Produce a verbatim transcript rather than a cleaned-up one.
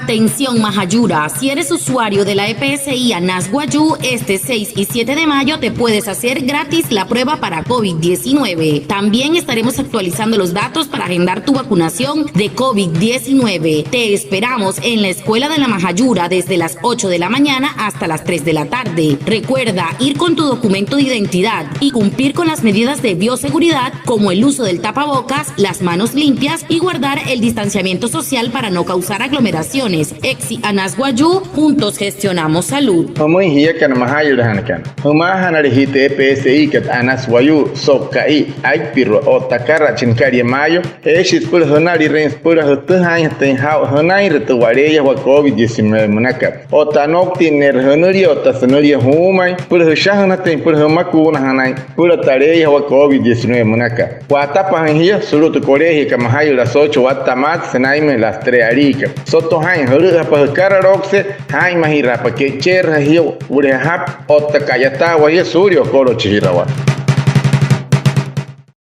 Atención Majayura, si eres usuario de la E P S I Anas Wayuu, este seis y siete de mayo te puedes hacer gratis la prueba para covid diecinueve. También estaremos actualizando los datos para agendar tu vacunación de covid diecinueve. Te esperamos en la Escuela de la Majayura desde las ocho de la mañana hasta las tres de la tarde. Recuerda ir con tu documento de identidad y cumplir con las medidas de bioseguridad como el uso del tapabocas, las manos limpias y guardar el distanciamiento social para no causar aglomeraciones. EPSI Anas Wayuu, juntos gestionamos salud. Jümüin jiakana majayülajanakana, jümaajanale jia tü E P S I kat Anas Wayuu so'u ka'i aipirua otta akara'a chi nükalia mayo, eeshii süpüla jünalirüin süpüla jütüjaainjatüin jaa'u jünainre tü waleeyajawaa covid diecinueve münakat. Otta anouktinneerü jünülia otta sünülia juumain süpüla jüshajünajatüin süpüla jümakuunajanain süpüla tü aleeyajawaa covid diecinueve münakat. Wa'atapajüin jia sulu'u tü colegiokat Majayüla Asocho watta maat sünainmüin las tres aliikat. Soto jaa'in jülü'üjapa jükaraloukse, jaa'inmajirajapa ke'icheerüja jia, wu'leja japü otta ka'yataawa jia suulia okolochijirawaa.